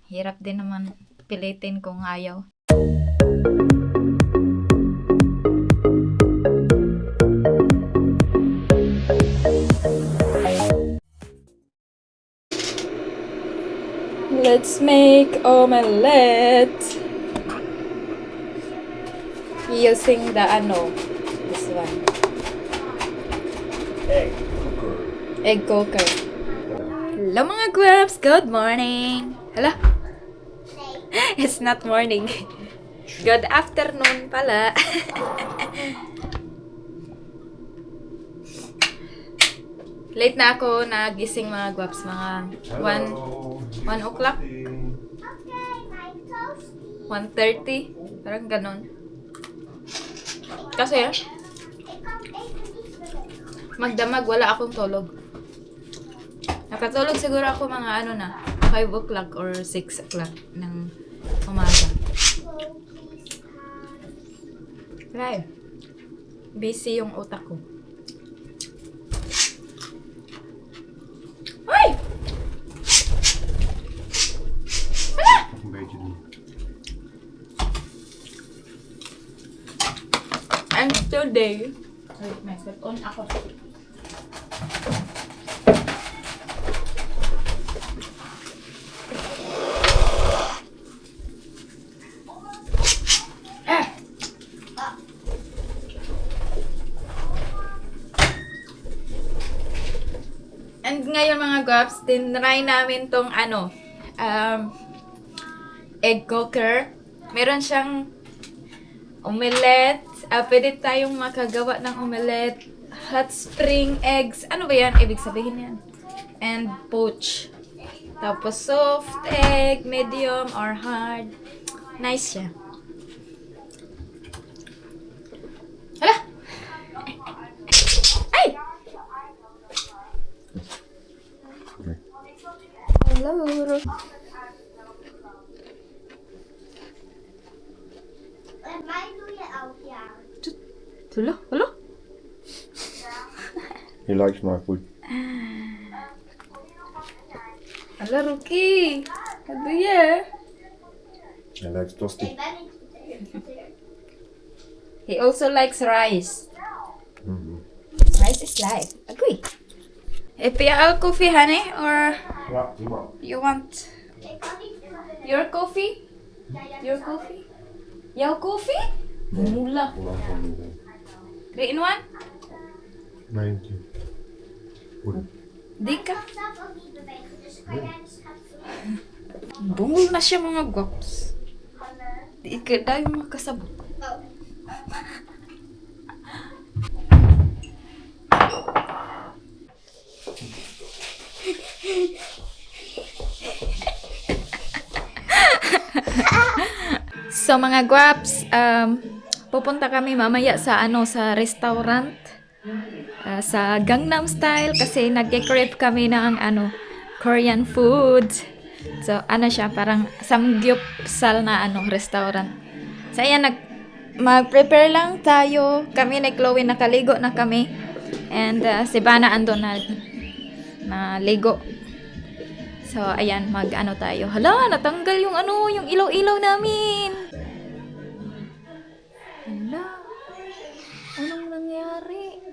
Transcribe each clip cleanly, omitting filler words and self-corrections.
Hirap din naman pilitin kung ayaw. Let's make omelette using the this one. Egg cooker. Hello mga guwaps! Good morning! Hello? It's not morning. Good afternoon pala. Late na ako nagising mga guwaps. Mga 1 o'clock? 1:30? Parang ganon. Kasi magdamag, wala akong tulog. Nakatulog siguro ako mga 5 o'clock or 6 o'clock ng umaga. Right. Busy yung utak ko. Ay! And today, wait, my on ako. And ngayon mga guwaps, tinry namin tong egg cooker. Meron siyang omelette. Pwede tayong makagawa ng omelette. Hot spring eggs. Ano ba yan? Ibig sabihin yan. And poach. Tapos soft egg, medium or hard. Nice siya. Hala! Ay! Hello! Hello? Hello? He likes my food. Hello, Ruki! Ano ya? He likes toasty. He also likes rice. Rice is life. Agree. Pia coffee, honey? Or you want your coffee? Your coffee? Your coffee? Mula. 3 in 1? 90. Di ka. Bungol na siya mga guwaps. Di ka dahil makasabot. So mga guwaps, pupunta kami mamaya sa sa restaurant sa Gangnam Style kasi nag-crave kami ng Korean food. So siya parang samgyeopsal na restaurant. So ayan, mag-prepare lang tayo. Kami ni Chloe nakaligo na kami. And si Bana andon na ligo. So ayan, tayo. Hala, natanggal yung yung ilaw-ilaw namin. Hala. Anong nangyari?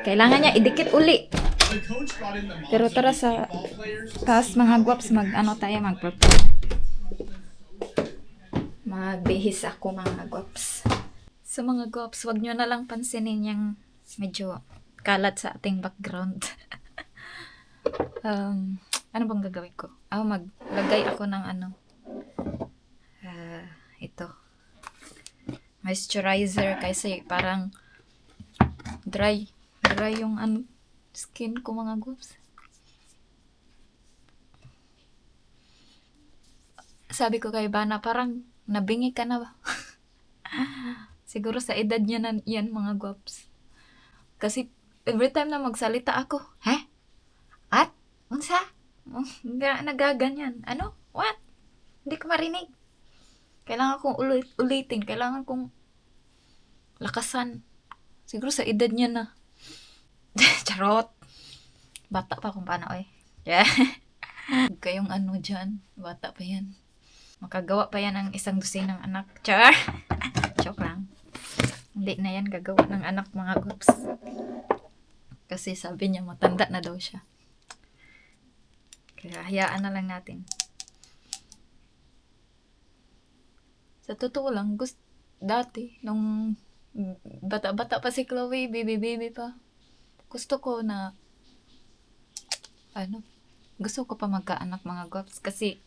Kailangan niya idikit uli. Pero tara sa taas mga guwaps, mag-prepare. Magbihis ako mga guwaps. So mga guwaps, wag nyo na lang pansinin yung medyo kalat sa ating background. Ano bang gagawin ko? Maglagay ako ng ito. Moisturizer kasi parang dry yung skin ko mga guwaps. Sabi ko kay Bana, parang nabingi ka na ba? Siguro sa edad niya na yan mga guwaps. Kasi every time na magsalita ako, At? Unsa? Nagaganyan. Ano? What? Hindi ko marinig. Kailangan kong ulitin. Kailangan kong lakasan. Siguro sa edad niya na. Charot. Bata pa kung paano eh. Yeah. Huwag kayong ano dyan. Bata pa yan. Makagawa pa yan ng isang dosenang anak. Char! Joke lang. Hindi na yan gagawa ng anak mga groups. Kasi sabi niya matanda na daw siya. Kaya hayaan na lang natin. Sa totoo lang, dati, nung bata-bata pa si Chloe, baby pa, gusto ko na, gusto ko pa magkaanak mga gwaps. Kasi,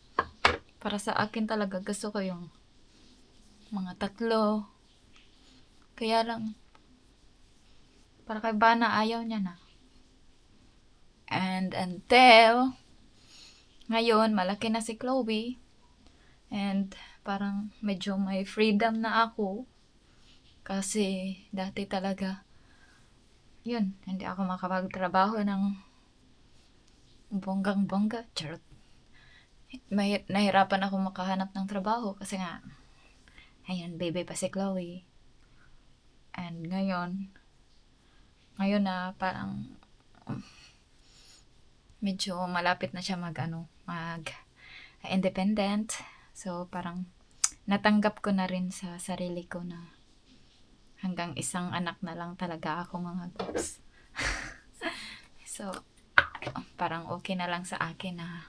para sa akin talaga, gusto ko yung mga 3. Kaya lang, para kay Bana, ayaw niya na. And until, ngayon, malaki na si Chloe, and parang medyo may freedom na ako. Kasi dati talaga, yun, hindi ako makapagtrabaho ng bonggang-bongga. Charot. Nahirapan ako makahanap ng trabaho kasi nga, ayun, baby pa si Chloe. And ngayon na parang medyo malapit na siya mag-independent. So, parang natanggap ko na rin sa sarili ko na hanggang isang anak na lang talaga ako mga groups. So, parang okay na lang sa akin na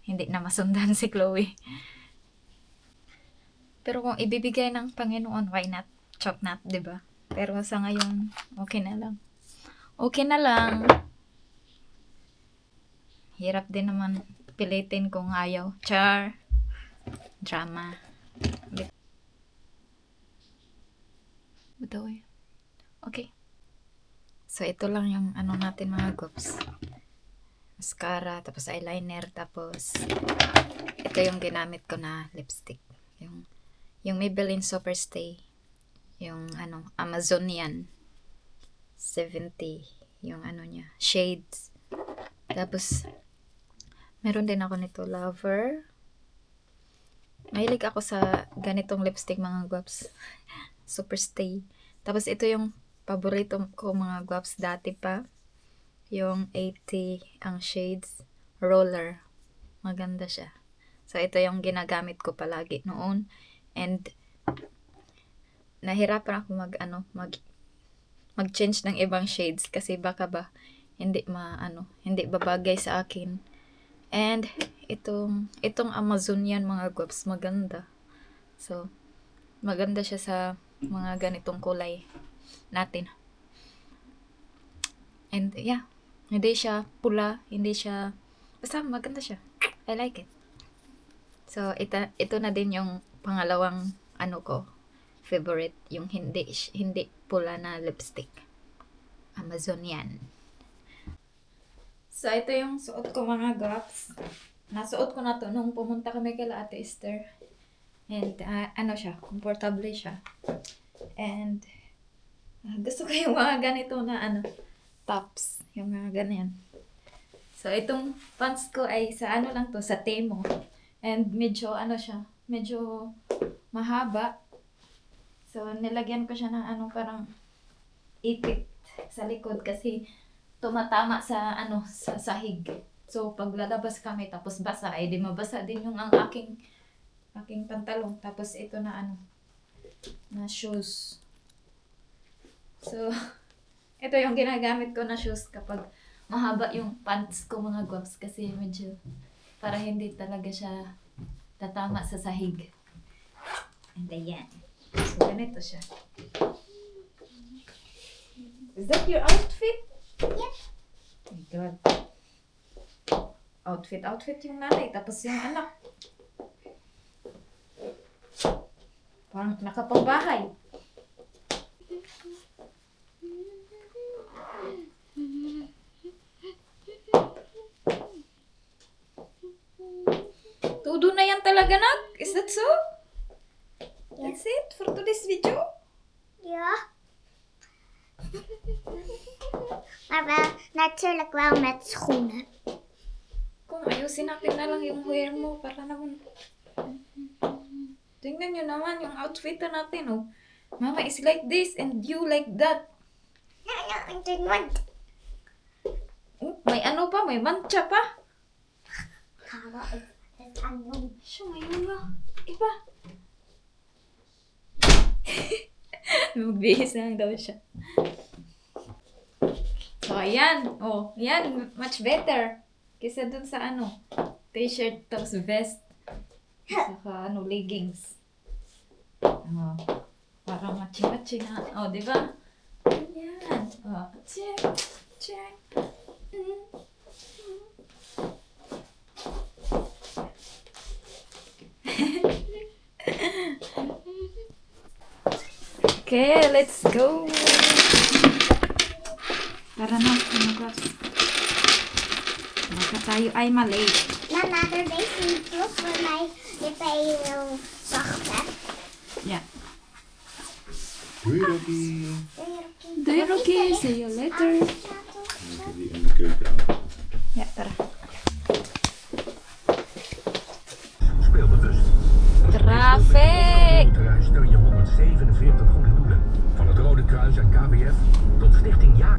hindi na masundan si Chloe. Pero kung ibibigay ng Panginoon, why not? Chop not, diba? Pero sa ngayon, okay na lang. Okay na lang. Hirap din naman pilitin kung ayaw. Char. Drama. Budoy. Okay. So, ito lang yung natin mga groups. Mascara, tapos eyeliner, tapos ito yung ginamit ko na lipstick. Yung Maybelline Superstay. Yung Amazonian 70. Yung niya, shades. Tapos, meron din ako nito, Lover. Mahilig ako sa ganitong lipstick mga gwaps. Superstay. Tapos ito yung paborito ko mga gwaps dati pa. Yung 80 ang shades. Roller. Maganda siya. So ito yung ginagamit ko palagi noon. And nahirapan ako mag-change ng ibang shades kasi baka ba hindi babagay sa akin. And itong Amazonian mga gwaps maganda. So maganda siya sa mga ganitong kulay natin. And yeah, hindi siya pula, hindi siya, basta maganda siya. I like it. So ito na din yung pangalawang favorite, yung hindi pula na lipstick. Amazonian. So ito yung suot ko mga gwaps. Nasuot ko na to nung pumunta kami kay Ate Esther. And siya, comfortable siya. And gusto ko yung mga ganito na tops, yung mga ganyan. So itong pants ko ay sa lang to, sa Temo. And medyo siya, medyo mahaba. So nilagyan ko siya ng parang ipit sa likod kasi tumatama sa sa sahig. So pag lalabas kami tapos basa, ay di mabasa din yung ang aking pantalong. Tapos ito na na shoes. So ito yung ginagamit ko na shoes kapag mahaba yung pants ko mga gwaps kasi medyo para hindi talaga siya tatama sa sahig. And ayan. So ganito siya. Is that your outfit? Yeah. Oh my God. Outfit yung nanay, tapos yung anak. Parang nakapangbahay. Todo na yan talaga, nak? Is that so? That's it for today's video? Ja. Maar wel natuurlijk wel met schoenen. Kung ayusin natin na lang yung hair mo para naman. Tingnan nyo naman yung outfit natin, oh. Mama is like this and you like that. No, no, I didn't want. May ano pa? May mancha pa? Kala, it's unknown. Siya, may mga iba. Magbihis lang daw siya. So, ayan. Oh, ayan. Much better. Kaysa dun sa ano, t-shirt tapos vest. Saka ano, leggings. Oh, parang matching-matching na. Oh, di ba? Ayan. Oh, check. Check. Okay, let's go. Tara na, mga guys. Baka tayo ay malate. Mama, they're basing proof for my if I will sock Yeah. Doei, Rocky. Doei, Rocky. See you later. Dan heb je in de keuken aan. Ja, tara. Speelbewust. Traffic! Terrein steun je 147 goede doelen. Van het Rode Kruis en KWF tot Stichting Ja.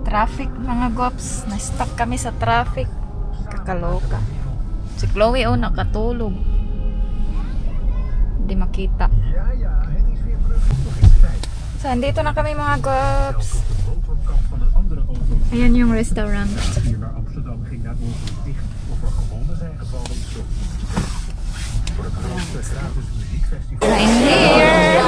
Traffic, mga gops. Na-stuck kami sa traffic. Kakaloka. Si Chloe, oh, nakatulog. Hindi makita. Ja, ja, het is weer terug. Nog eens 5. So, andito na kami, mga gops. Op de bovenkant van een andere auto. Ayan yung restaurant. Hier naar Amsterdam ging nadrukkelijk dicht of er gewonden zijn gevallen. Voor het grootste gratis muziekfestival. I'm here.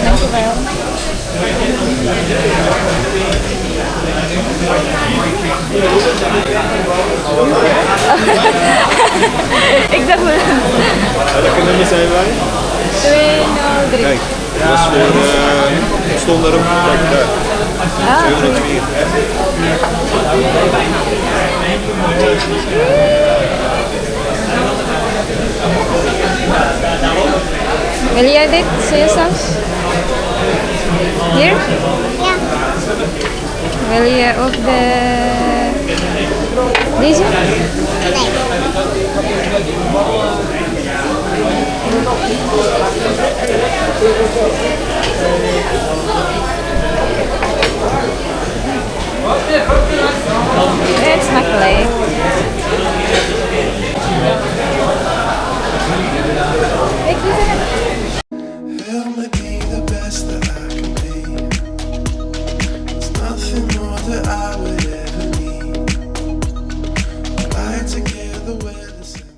Dankjewel. Ik dacht wel. Welke nummer zijn wij? 203. Kijk, dat was voor, stond daarop. Kijk daar. 204. Wil jij dit, sojasaus? Hier? Ja. Wil je ook deze? Het smaakt lekker. Ik doe het. Help me be the best that I can be. There's nothing more that I would ever need. Lie together with the same.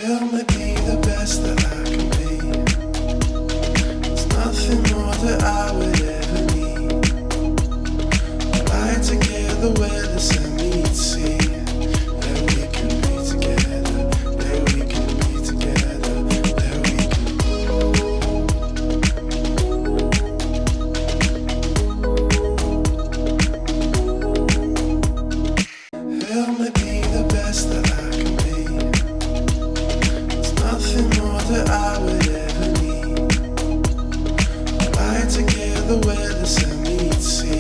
Help me be the best that I can be. There's nothing more that I would ever need. Lie together where the sun meets sea. That we can be together. That we can be together. That we can. Help me be the best that I can be. There's nothing more that I would ever need. Lie together where the sun meets sea.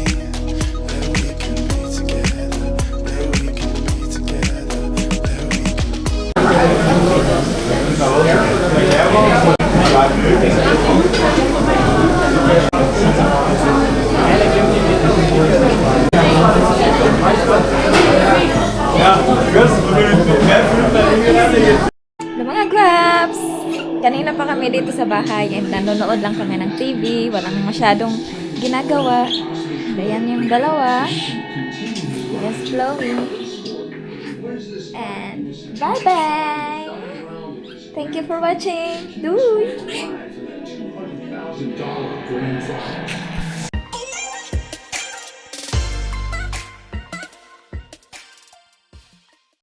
That we can be together. That we can be together. That we can. The mga Kanina pa kami dito sa bahay and nanonood lang kami ng TV. Walang masyadong ginagawa. Ayan yung dalawa. Yes, Chloe. And bye-bye! Thank you for watching. Doei!